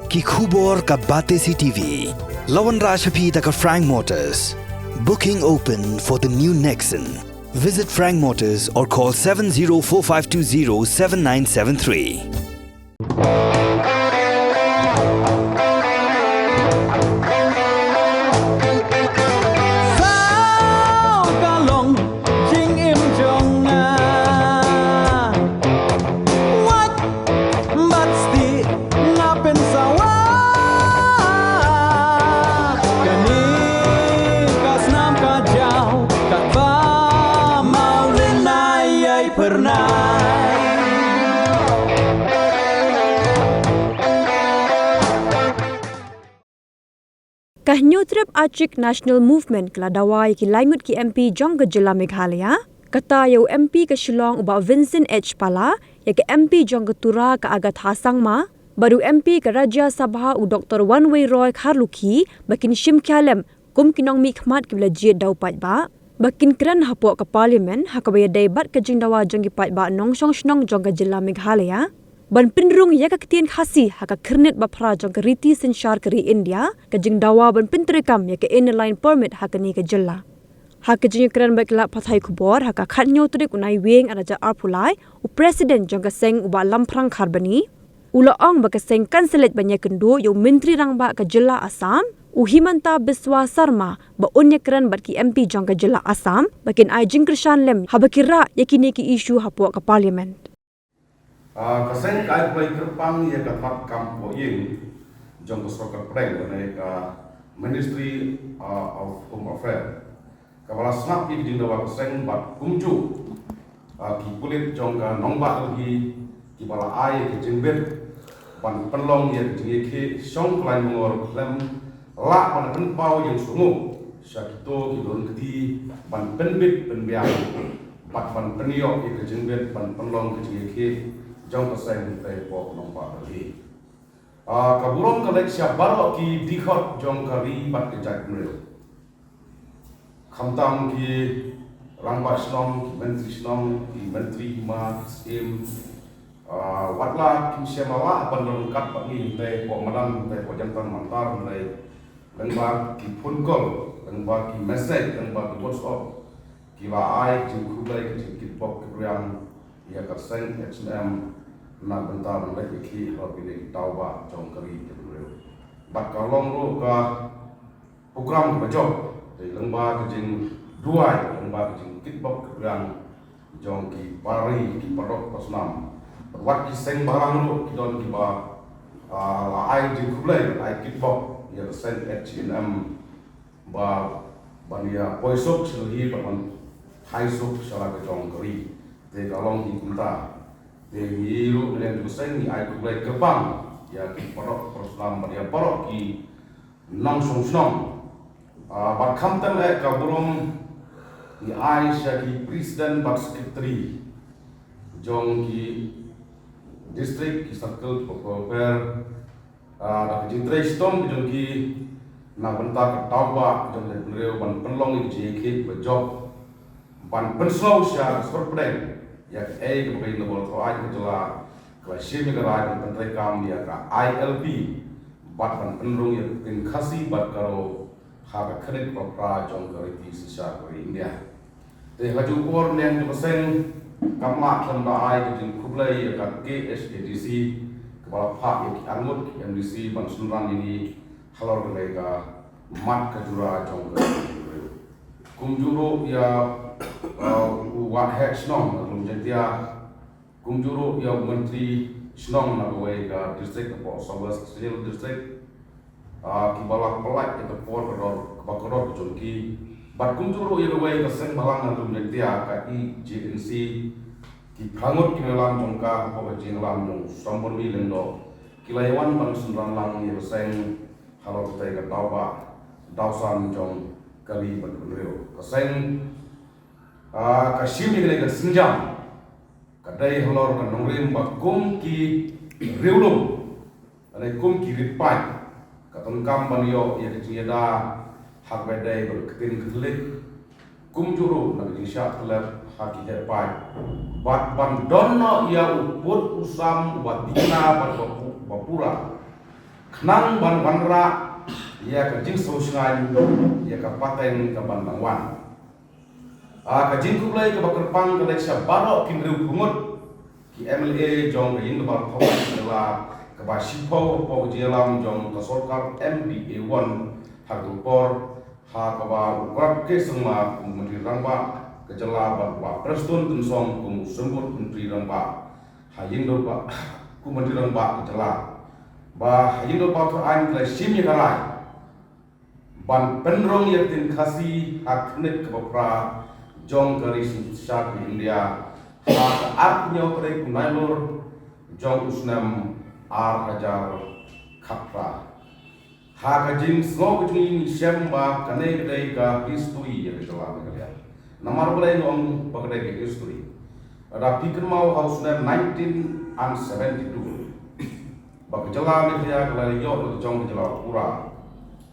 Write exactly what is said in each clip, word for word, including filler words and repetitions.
Ki khubor ka Batesi T V. La wanrah sha phi da ka Frank Motors. Booking open for the new Nexon. Visit Frank Motors or call seven zero four five two zero seven nine seven three. Saw ka long jingim jong nga. Wat bad sti nga pynsawa. Kane ka snam ka jaw katba mawlin ai ai pyrnai. Ka Hynñiewtrep Achik National Movement ka la dawa ïa ki lai ngut ki M P jong ka jylla Meghalaya. Kata ïa u M P ka Shillong u Bah Vincent H Pala, ïa ka M P jong ka Tura ka Agatha Sangma, bad u M P ka Rajya Sabha u Doktor Wanwei Roy Kharlukhi ba kin shim khia lem kum ki nongmihkhmat kiba la jied da u paidbah. Ba kin kren hapoh ka Parliament ha kaba ïadei bad ka jingdawa jong ki paidbah nongshong shnong jong ka jylla Meghalaya ban pynrung ïa ka ktien Khasi ha ka khyrnit ba phra jong ka riti synshar ka ri India, ka jingdawa ban pyntreikam ïa ka Inner Line Permit ha kane ka jylla. Ha ka jingïakren bad ki lad pathai khubor ha ka khathynñiew tarik u Naiwieng arhajar arphew lai, u President jong ka seng u Bah Lamphrang Kharbani u la ong ba ka seng kan sa leit ban ïakynduh ïa u Myntri Rangbah ka jylla Assam u Himanta Biswa Sarma ba un ïakren bad ki M P jong ka jylla Assam ba kin ai jingkyrshan lem haba ki rah ïa kine ki issue hapoh ka Parliament. Ah, ka seng ka ai khublei kyrpang ïa ka tnat kam pohïing jong ka sorkar pdeng lane ka Ministry, ah, of Home Affairs kaba la sngap ïa ka jingdawa ka seng bad kumjuh, ah, ki pulit jong ka nongbah Delhi kiba la ai ka jingbit ban pynlong ïa ka jingïakhih shong khlaiñ mangor khlem lah ban pynpaw jingsngewnguh sha kito ki don kti ban pynbit pynbiang bad ban pynïoh ïa ka jingbit ban pynlong ka jingïakhih jong ka seng hangtei hapoh nongbah Delhi. Ah, ka burom ka leit sha baroh ki dkhot jong ka ri bad ka jaitbynriew. Khamtam ki rangbah shnong, ki myntri shnong, ki myntri hima, ki syiem, ah, wat la kim shym la lah ban don ryngkat bad ngi hangtei hapoh madan, hangtei hapoh Jantar Mantar, hangtei lyngba ki phone call, lyngba ki message, lyngba ki WhatsApp, kiba ai jingkhublei, ki jingkitbok kitrwiang ïa ka seng H N M na ka bynta ban leit ïakhih halor kine ki tawbah jong ka ri ka jaitbynriew. Bad ka long ruh ka program kaba jop, te lyngba ka jingduwai, lyngba ka jingkitbok kitrwiang jong ki para ri, ki paralok parasnam. Bad wat ki seng bhalang ruh ki don kiba, ah, la ai jingkhublei, la ai kitbok ïa ka seng H N M ba ban ïa poi suk sha Delhi bad ban phai suk sha la ka jong ka ri. Te ka long hi kumta. Te ngi ruh ngi leng tu seng ngi ai khublei kyrpang ïa ki paralok parasnam bad ïa baroh ki nongshong shnong. Ah, bad khamtam eh ka burom ngi ai sha ki president bad secretary jong ki district, ki circle, ki bapher, ah, da ka jingtrei shitom ka jong ki na bynta ka tawbah ka jong ka jaitbynriew ban pynlong ïa ka jingïakhih ba jop ban pynsngew sha ka sorkar pdeng ïa kaei kaba ka Ïing Dorbar Thaw Aiñ ka jylla ka la shim ïa ka rai ban pyntreikam ïa ka I L P bad ban pynrung ïa ka ktien Khasi bad Garo ha ka khyrnit ba phra jong ka riti synshar ka ri India. Te ha ju por neng jong ka seng kam lah khlem da ai ka jingkhublei ïa ka K H A D C kaba la phah ïa ki arngut ki M D C ban synran ïa ngi halor kane ka mat ka jura jong ka ri. Kumjuh ruh ïa, uh, u Waheh Shnong na Lum Jaiñtia, kumjuh ruh ïa u Myntri Shnong na kawei ka district hapoh South West Khasi Hills District, ah, kiba la pynlait ïa ka por ka dor, kaba kordor ka jong ki. Bad kumjuh ruh ïa kawei ka seng bhalang na Lum Jaiñtia ka E J N C, ki phra ngut ki nongïalam jong ka hapoh ka jingïalam jong u Sambormi Lyngdoh, ki la ïawan ban synran lang ïa ka seng halor katei ka tawbah dawsan jong ka ri bad ka bynriew. Ka seng, ah, ka shim ïa kane ka sienjam ka dei halor ka nongrim ba kum ki riewlum lane kum ki riewpaid ka donkam ban ïoh ïa ka jingïada ha kaba dei bad ka ktien Katholik, kumjuh ruh na ka jingshah tyllep ha ki heh paid bad ban don noh ïa u pud u sam uba tikna bad uba pu-, uba pura. Khnang ban wanrah ïa ka jingsngewsih ïa ka pateng ka ban nang wan. Ah, ka jingkhublei kaba kyrpang ka dei sha baroh ki hynriewphew ngut ki M L A jong ka Ïing Dorbar Thaw Aiñ Jylla kaba shiphew hapoh ka jingïalam jong ka sorkar M D A one ha ka por ha kaba u Conrad K Sangma kum u Myntri Rangbah ka jylla bad u Bah Prestone Tynsong kum u Symbud Myntri Rangbah ha Ïing Dorbar kum u Myntri Rangbah ka jylla. Ba ha Ïing Dorbar Thaw Aiñ ki la shim ïa ka rai ban pynrung ïa ka ktien Khasi ha ka khyndit kaba phra jong ka Ri Synshar ka India ha ka arphew hynñiew tarik u Nailur jong u snem ar hajar khatphra. Ha ka jingsngew ka jong ngi ngi shem ba kane ka dei ka history ïa ka jylla Meghalaya. Namar balei nga ong ba ka dei ka history? Lada phi kynmaw ha u snem nineteen and seventy-two ba ka jylla Meghalaya ka la ïoh la ka jong ka jylla pura.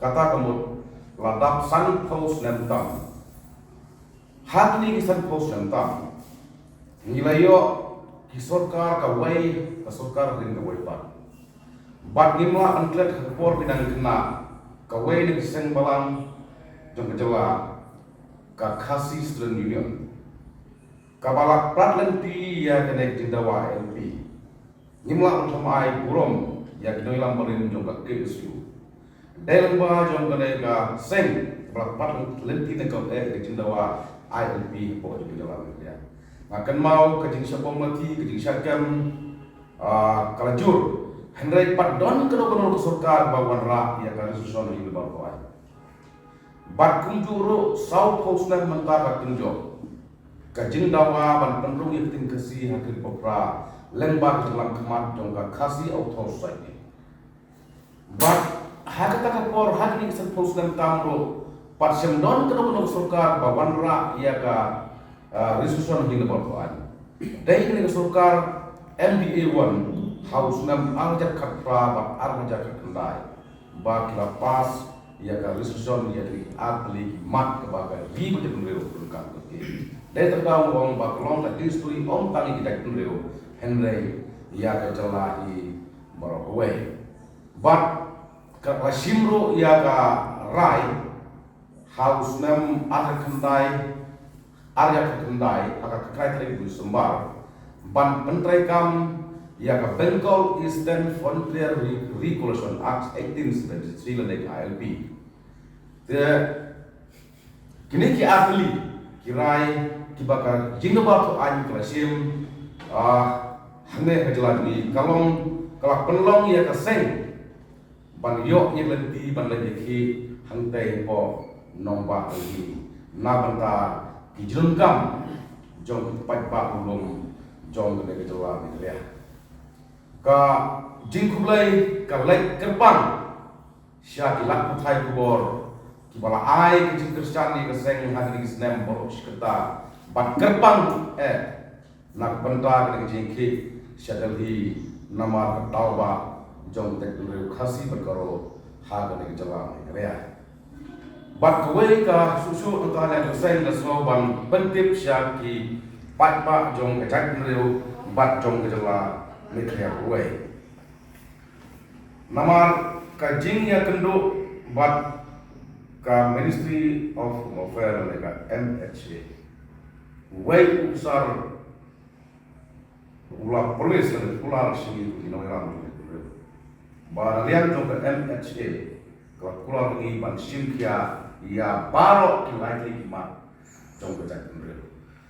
Kata ka mut la dap sanphew snem tam. Ha kine ki sanphew snem tam ngi la ïoh ki sorkar kawei, ka sorkar ring kawei pat. Bad ngim lah ban klet ha ka por ba nang kynnoh kawei na ki seng balang jong ka jylla, ka Khasi Student Union, kaba la prat lynti ïa kane ka jingdawa I L P. Ngim lah ban thymmai burom ïa ki nongïalam barim jong ka K S U. Dei lyngba jong kane ka seng ba la prat lynti na ka, eh, ka jingdawa I L P hapoh jong ka jylla Meghalaya. Nga kynmaw ka jingshah bom lynti, ka jingshah kem, ah, ka la jur. Hynrei pat don kano kano ka sorkar ba wanrah ïa ka resolution ha Ïing Dorbar Thaw Aiñ. Bad kumjuh ruh sawphew snem mynta ka kynjoh ka jingdawa ban pynrung ïa ka ktien Khasi ha ka khyndit kaba phra lyngba ka jingïalam khmat jong ka Khasi Authors Society. Bad ha kata ka por, ha kine ki sanphew snem tam ruh, pat shym don kano kano ka sorkar ba wanrah ïa ka, ah, resolution ha Ïing Dorbar Thaw Aiñ. Dei kane ka sorkar M D A one ha u snem ar hajar khatphra bad ar hajar khatkhyndai ba ki la pass ïa ka resolution ïa kine ki artylli ki mat kaba ka ri bad jaitbynriew ka donkam kyrkieh. Dei tang ba ong ba ka long ka history ym tang ïa ki jaitbynriew hynrei ïa ka jylla hi baroh kawei. Bad ka la shim ruh ïa ka rai ha u snem ar hajar khyndai, ar hajar khyndai, ha ka khatkhyndai tarik u December, ban pyntreikam ïa ka Bengal Eastern Frontier Re-, Regulation Act eighteen seventy-three lane ka I L P. Te kine ki artylli ki rai kiba ka Ïing Dorbar Thaw Aiñ ka la shim, ah, hangne ha ka jylla jong ngi, ka long, ka la pynlong ïa ka seng ban ïoh ïa ka lynti ban leit ïakhih hangtei hapoh Nongbah Delhi na bynta ki jingdonkam jong ki paidbah lum jong kane ka jylla Meghalaya. Ka jingkhublei ka leit kyrpang sha ki lad pathai khubor kiba la ai ka jingkyrshan ïa ka seng ha kine ki snem baroh shi katta bad kyrpang eh na ka bynta kane ka jingïakhih sha Delhi namar ka daw ba jong ka jaitbynriew Khasi bad Garo ha kane ka jylla Meghalaya. Bad kawei ka shuh shuh nangta leh ka seng ka sngew ban pyntip sha ki paidbah jong ka jaitbynriew bad jong ka jylla Meghalaya kawei. Namar ka jingïakynduh bad ka Ministry of Home Affairs lane ka M H A, uwei u officer u la promise lane u la shim ïa ki nongïalam jong ka jaitbynriew ba na liang jong ka M H A ka la kular ïa ngi ban shim khia ïa baroh ki lai tylli ki mat jong ka jaitbynriew.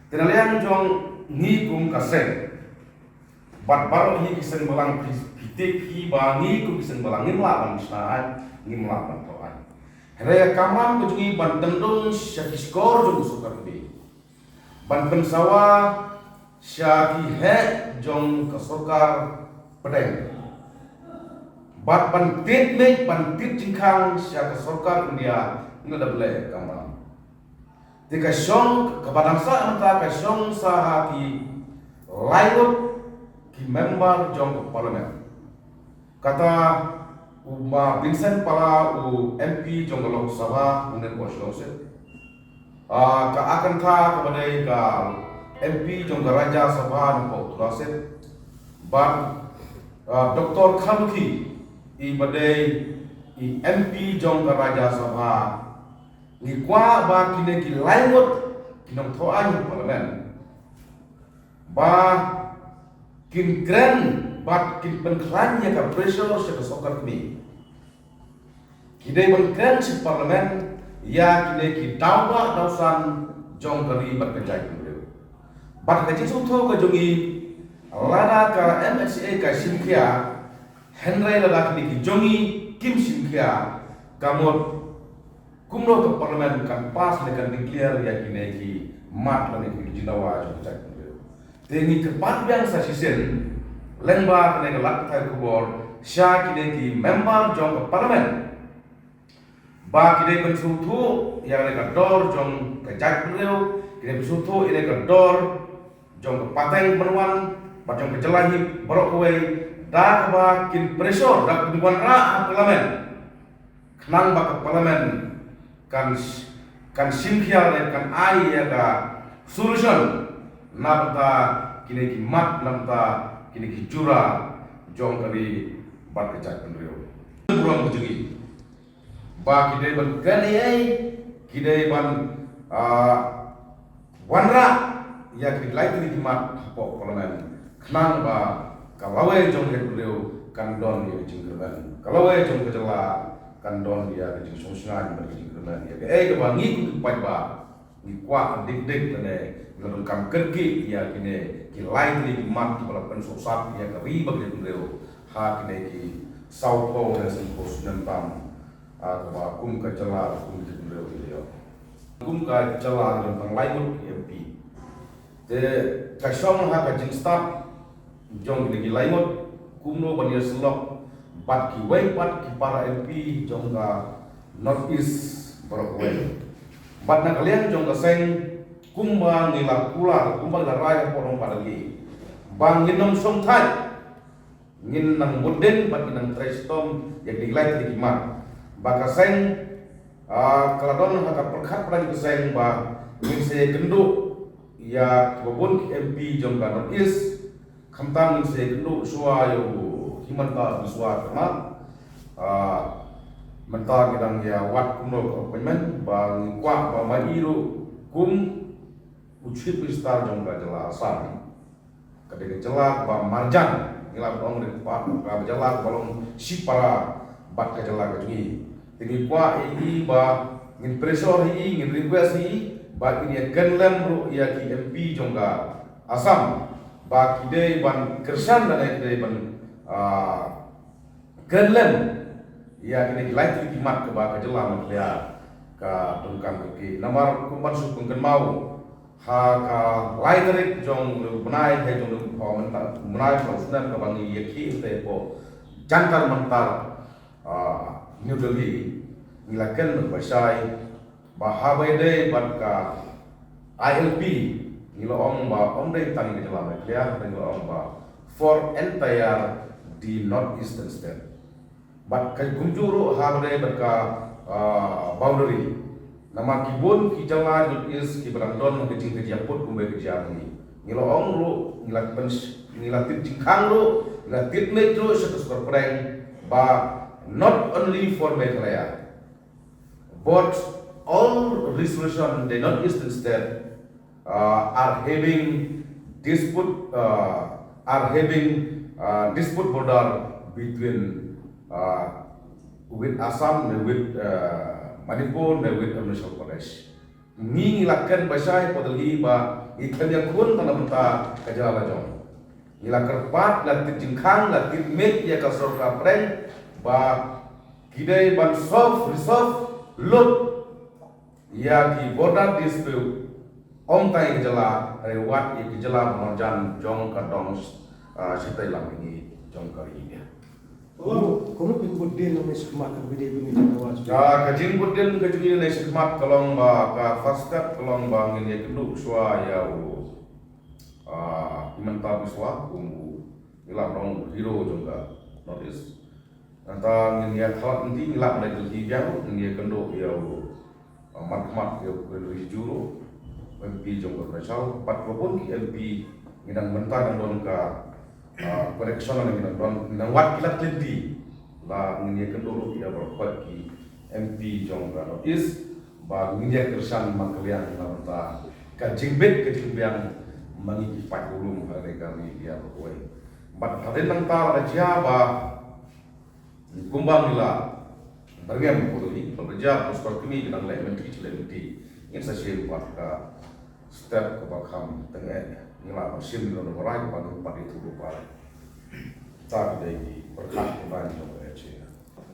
Te na liang jong ngi kum ka seng bad baroh hi ki seng balang phi, phi tip hi ba ngi kum ki seng balang ngim lah ban shna aiñ, ngim lah ban thaw aiñ. Hynrei ka kamram ka jong ngi ban tynrung sha ki shkor jong ka sorkar kmie, ban pynsawa sha ki heh jong ka sorkar pdeng, bad ban tied miej ban tied jingkhang sha ka sorkar India, ngi la dep leh kamram. Te ka shong kaba dang sah mynta ka shong sa ha ki laingut ki member jong ka parliament. Kata u Ma Vincent Pala u M P jong ka Lok Sabha u ne hapoh Shillong State. Ah, ka Akantha kaba dei ka M P jong ka Rajya Sabha na hapoh Tura State. Bad, ah, Doctor Kharlukhi I ba dei i M P jong ka Rajya Sabha, ngi kwah ba kine ki lai ngut ki nongthoh aiñ ha Parliament ba kin kren bad kin pynkhlaiñ ïa ka pressure sha ka sorkar kmie. Ki dei ban kren sha Parliament ïa kine ki daw ba daw san jong ka ri bad ka jaitbynriew. Bad ka jingsngewthuh ka jong ngi, lada ka M H A ka shim khia, hynrei lada kine ki jong ngi kim shim khia, ka mut kumno ka Parliament kan pass ne kan declare ïa kine ki mat lane ki jingdawa jong ka jaitbynriew. Te ngi kyrpad biang sa shisien lyngba kane ka lad pathai khubor sha kine ki member jong ka Parliament ba ki dei ban sngewthuh ïa kane ka dor jong ka jaitbynriew, ki dei ban sngewthuh ïa kane ka dor jong ka pateng ban wan bad jong ka jylla hi baroh kawei, da kaba kin pressure, da kin wanrah ha Parliament. Khnang ba ka Parliament kan, kan shim khia ne kan ai ïa ka solution na bynta kine ki mat, na bynta kine ki jura jong ka ri bad ka jaitbynriew. Burom ka jong ngi ba ki dei ban kren ei ei, ki dei ban, ah, wanrah ïa ki lai tylli ki mat hapoh Parliament khnang ba ka lawei jong ka jaitbynriew kan don ïa ka jingkyrmen, ka lawei jong ka jylla kan don ïa ka jingshong shngaiñ bad ka jingkyrmen. Ïa kaei kaba ngi kum ki paidbah ngi kwah dik dik lane ngi la donkam kyrkieh ïa kine ki lai tylli ki mat kiba la pynsuhsat ïa ka ri bad ka jaitbynriew ha kine ki saw phew ne san phew snem tam, ah, kaba kum ka jylla, kum ka jaitbynriew ngi la ïoh. Kum ka jylla ngi don tang lai ngut ki M P. Te ka shong ha ka jingstad jong kine ki lai ngut kumno ban ïasyllok bad kiwei pat ki para M P jong ka North East baroh kawei. Bad na ka liang jong ka seng, kumba ngi la kular, kumba ngi la rai hapoh Nongbah Delhi, ba ngin ym shong thait, ngin nang mutdien bad ngin nang trei shitom ïa kine ki lai tylli ki mat. Ba ka seng, ah, ka la don ha ka pyrkhat pyrkhat ka seng ba ngin sa ïakynduh ïa kiba bun ki M P jong ka North East, khamtam ngin sa ïakynduh shuwa ïa u Himanta Biswa Sarma. Ah, mynta ngi dang ïa wad kumno ka appointment, ba ngi kwah ba ma i ruh kum u Chief Minister jong ka jylla Assam, ka dei ka jylla kaba marjan, ngi la ong dei ka jylla kaba long shipara bad ka jylla ka jong ngi. Te ngi kwah ïa i ba ngin pressure ïa i, ngin request ïa i ba in ïa kren lem ruh ïa ki M P jong ka Assam ba ki dei ban kyrshan lane ki dei ban, ah, kren lem ïa kine ki lai tylli ki mat kaba ka jylla Meghalaya ka donkam kyrkieh. Namar kum ban shu pynkynmaw, ha ka lai tarik jong u bnai, ha jong u bnai, mynta u bnai, mynta u snem kaba ngi ïakhih te hapoh Jantar Mantar, ah, New Delhi, ngi la kren bad ba shai ba haba ïadei bad ka I L P, ngi la ong ba ym dei tang ïa ka jylla Meghalaya, ngi la ong ba for entire the North Eastern State. Bad ka kumjuh ruh haba ïadei bad ka, ah, boundary. Namar ki bun ki jylla North East kiba dang don ha ka jingkajia put kumba ka jia ngi. Ngi la ong ruh, ngi la pyn, ngi la tied jingkhang ruh, ngi la tied miej ruh sha ka sorkar pdeng ba not only for Meghalaya, but all resolution the North Eastern state, uh, are having dispute, uh, are having, uh, dispute border between, uh, with Assam, with, uh, Manipur, with Arunachal Pradesh. Ngi ngi la kren ba shai hapoh Delhi ba ngi khlem ïakhun tang na bynta ka jylla la jong. Ngi la kyrpad, la tied jingkhang, la tied miej ïa ka sorkar pdeng ba ki dei ban solve, resolve lut ïa ki border dispute, ym tang ïa ka jylla, hynrei wat ïa ki jylla ba marjan jong ka dong, ah, shatei lam ngi jong ka ri India. Kumno, kumno phin bud dien nangne shakhmat, ka video phin ïa ka watch? Ka, ka jingbud dien ka jong ngi nangne shakhmat ka long ba ka first step ka long ba ngin ïakynduh shuwa ïa u, ah, Himanta Biswa, kum u, ngi lah ban ong u hero jong ka North East. Nangta ngin ïa khalat nangta ngi lah ban ïa kynduh biang, ngin ïakynduh ïa u, ah, Markhmat, ïa u Kiren Rijiju ruh, M P jong ka Arunachal, bad kiba bun ki M P ngi dang mynta dang don ka, ah, connection, ngi dang don, ngi dang wad ki lad ki lynti. Ba ngin ïa kynduh ruh ïa baroh ki M P jong ka North East ba ngin ïa kyrshan markylliang na bynta ka jingbit ka jingbiang ma ngi ki paidbah lum ha ka ri ka ri ïa baroh kawei. Bad hadien nangta la jia ba kumba ngi la byrngem ko ni ba jia ko stor kini ki dang leh mynti ki leh mynti. Ngin sa shim pat ka step kaba kham teng eh ngi la ba shim lo na barai kaba ngi pat itu ba. Ta ka dei ki pyrkhat kaba jong ka H A.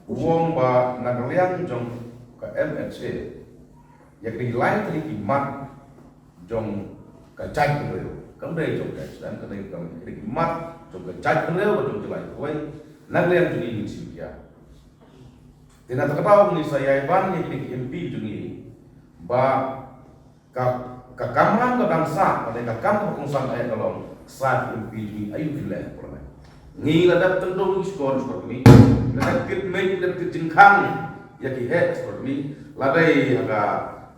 U ong ba na ka liang jong ka M H A ïa ka dei lai tylli ki mat jong ka jaitbynriew. Kam dei jong ka H A, ka dei kam dei ki mat jong ka jaitbynriew ba jong ka lai kawei. Na ka liang jong ngi ngi shu pia. Te na ta ka daw ngi sa ïai ban ïa ki M P jong ngi ba ka ka kamram ka dang sah, ka dei ka kam ka kongsan ai ka long sa ki M P jong ngi ayu ki leh por ngi. Ngi la dap tendong ngi skor skor ngi la dap kit mei la dap kit jingkhang ïa ki heh skor ngi la dei ha ka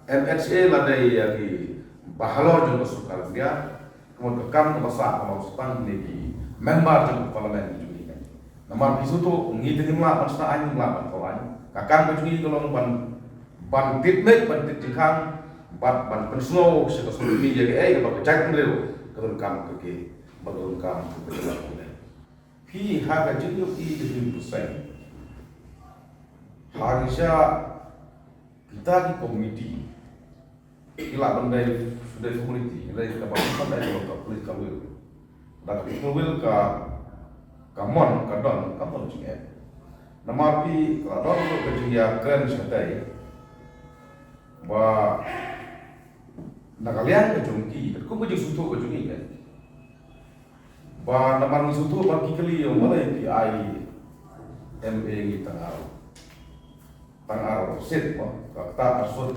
M H A la dei ïa ki bahalor jong ka sorkar India. Ka mut ka kam kaba sah kaba sah tang ne ki member jong ka parliament jong ngi kan. Namar ki sutu ngi te ngim lah ban sah ngi lah ban kawai. Ka kam ka jong ngi ka long ban ban tit mei ban tit jingkhang ban ban pynsngew sha ka sutu ngi ïa ka ei kaba ka jaitbynriew ka donkam ka ke ba ka donkam ka ke. Phi ha ka jingïohi ka jingpyrshang ha ki sha kita ki komiti. Ki lah ban dei, dei formality, dei kaba kan dei kaba ka police ka will. Da ka political will ka ka mon ka don ka mon jingeh. Namar phi ka la don ka jingïakren shatai ba na ka liang ka jong ki ka kum ka jingsngewthuh ka jong ki kan. Ba namar ngi sngewthuh ba ki kylli ïa u balei phi ai M A ngi tang ar tang ar seat mo ka kata ar seat.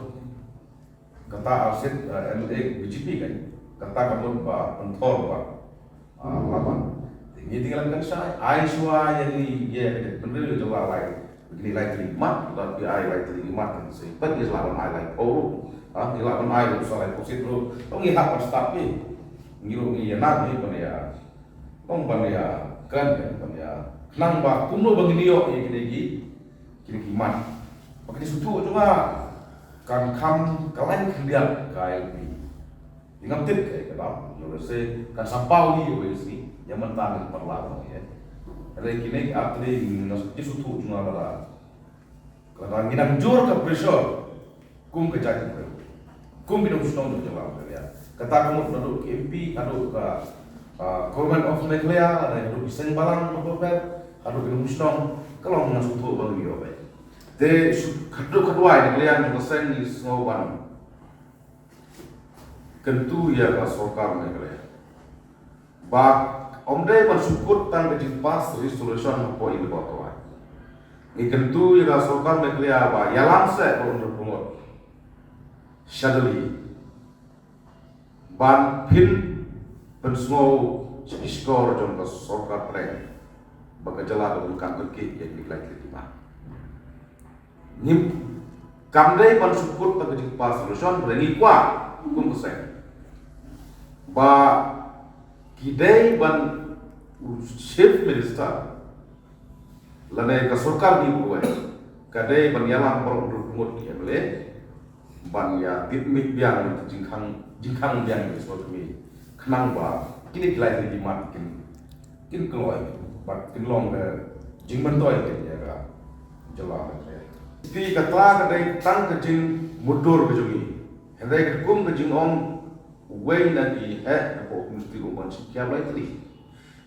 Kata ar seat, eh, M L A B J P kan. Kata ka mut ba pynthor ba, ah, laban. Te ngi te ngi la kyrshan ai shuwa ïa ngi ïa ka jaitbynriew jong la lai. Ngi lai tylli mat, la phi ai lai tylli mat kan sa pynbeit ngi la ban ai lai phew ruh. Ha, ngi la ban ai ruh sa lai phew seat ruh. Tang ngi hap ban stop ngi. Ngi ruh ngi ïa nang ngi ban ïa. Tang ban ïa kan ban ïa. Khnang ba kumno ba ngin ïoh ïa kine ki Kine ki mat ba kine sngewthuh jong nga kan kham ka lain khyndiat ka I L P. Ngam tip ka ka dang, you know, se kan sa paw hi, obviously ïa mynta ngan paralok ïa. Hynrei kine ki artylli nga sngewthuh jong nga lada lada ngi nang jur ka pressure kum ka jaitbynriew. Kum ki nongshong jong ka jylla Meghalaya. Kata ka mut naduh ki M P, naduh ka, ah, Government of Meghalaya, lane naduh ki seng balang, naduh ka, naduh ki nongshong, ka long nga sngewthuh ba ngi ïoh beit. Te shu, ka dei ka duwai na ka liang jong ka seng ngi sngew ban kyntu ïa ka sorkar Meghalaya. Ba ym dei ban shu kut tang ka jingpass resolution hapoh ïing kiba kwai. Ngi kyntu ïa ka sorkar Meghalaya ba ïalam seh ba un ïa pyngut sha Delhi ban pynpynsngew sha ki shkor jong ka sorkar pdeng ba ka jylla ka donkam kyrkieh ïa ki lai ki mat. Ngim, kam dei ban shu kut tang ka jingpass resolution ba ngi kwah kum ka seng ba ki dei ban u Chief Minister lane ka sorkar ngi ba wei ka dei ban ïalam baroh ruh ngut ki M L A ban ïa tip mih biang jingkhang jingkhang biang jong ka sorkar ngi khnang ba kine ki lai ki mat kin kin kloi bad kin long ka jingmyntoi kin ïa ka jylla Meghalaya. Te kata ka dei tang ka jingmutdur ka jong ngi. Hynrei ka kum ka jingong uwei na ki heh hapoh Ministry u ban shim khia lai tylli.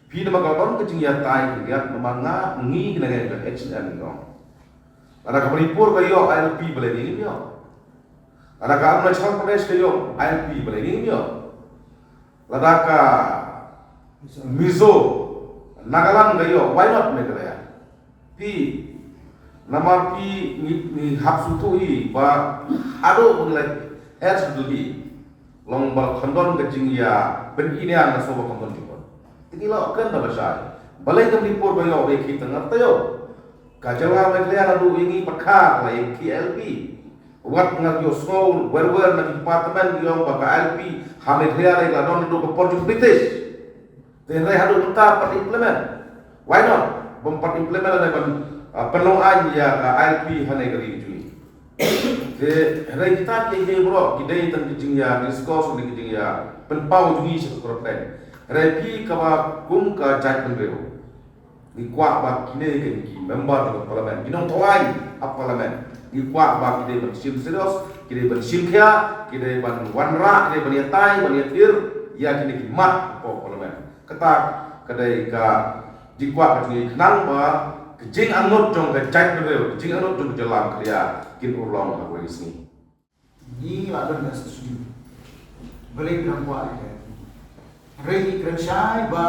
Phi namar ka don ka jingïatai khyndiat namar nga ngi na ngi ka H N M ngi ong. Lada ka Manipur ka ïoh I L P balei ngi ngim ïoh. Lada ka Arunachal Pradesh ka ïoh I L P balei ngi ngim ïoh. Lada ka Mizo, Nagaland ka ïoh, why not Meghalaya? Phi, namar phi ngi ngi hap sngewthuh hi ba haduh ba ngi la her sha Delhi long ba la khondon ka jingïa pynïaid na shuwa ba khondon jingpynïaid. Te ngi la kren da ba shai. Balei ka Manipur ba ïoh ba ïa khie tang ngar taïew. Ka jylla Meghalaya naduh ïa ngi pat kha la ïa khie I L P. Wat nga ïohsngew wer wer na ki department ïong ba ka I L P ha Meghalaya la don naduh ka por jong British. Te hynrei haduh mynta pat implement. Why not? Bym pat implement lane ban Ah, pynlong aiñ ïa ka I L P ha ne ka ri jong ngi. Te hynrei kita ki ïa baroh ki dei tang ki jingïa discuss ne ki jingïa pynpaw jong ngi sha ka kyrteng. Hynrei phi kaba kum ka jaitbynriew, ngi kwah ba kine ki member jong ka parliament, ki nongthaw aiñ ha parliament, ngi kwah ba ki dei ban shim serious, ki dei ban shim khia, ki dei ban wanrah, ki dei ban ïatai, ban ïathir ïa kine ki mat hapoh parliament. Kata ka dei ka jingkwah ka jong ngi khnang ba ka jingangnud jong ka jaitbynriew, ka jingangnud jong ka jylla ka dei kin urlong ha kawei ka sngi. Ngi la don ka session. Balei phi dang kwah ïa ka? Hynrei ngi kren shai ba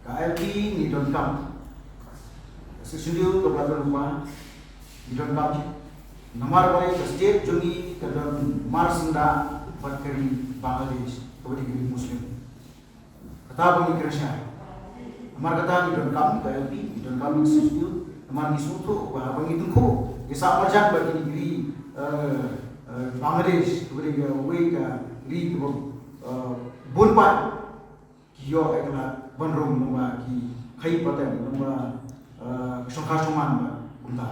ka I L P ngi donkam. Ka session kaba la don ba ngi donkam. Namar balei ka state jong ngi ka don marsyndah bad ka ri Bangladesh, kaba dei ka ri Muslim. Kata ba ngi kren shai. Namar kata ngi donkam ka I L P, ngi donkam ka session. Namar ngi sngewthuh ba haba ngi tyngkhuh, ngi sah marjan bad kine ki ri, eh, eh, Bangladesh, kaba dei kawei ka ri kaba, eh, bun paid ki ïoh ïa ka lad ban rung, namar ki khaïi patem, namar, eh, ka shongkha shongman ba kumta.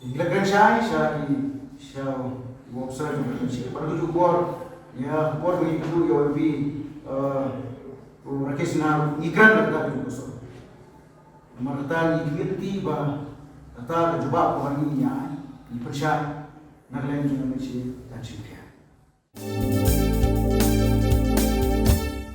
Ngi la kren shai sha ki, sha u officer jong ka, sha ki, para ka jubor, ïa, bor ngi tu ïa, bi, eh, u Rakesh Sinha, ngi kren da ka jubor. Namar kata ngi kynti ba kata ka jubab ko ngi ïa, ngi pynshai na ka leng jong ngi shi dan shi pia.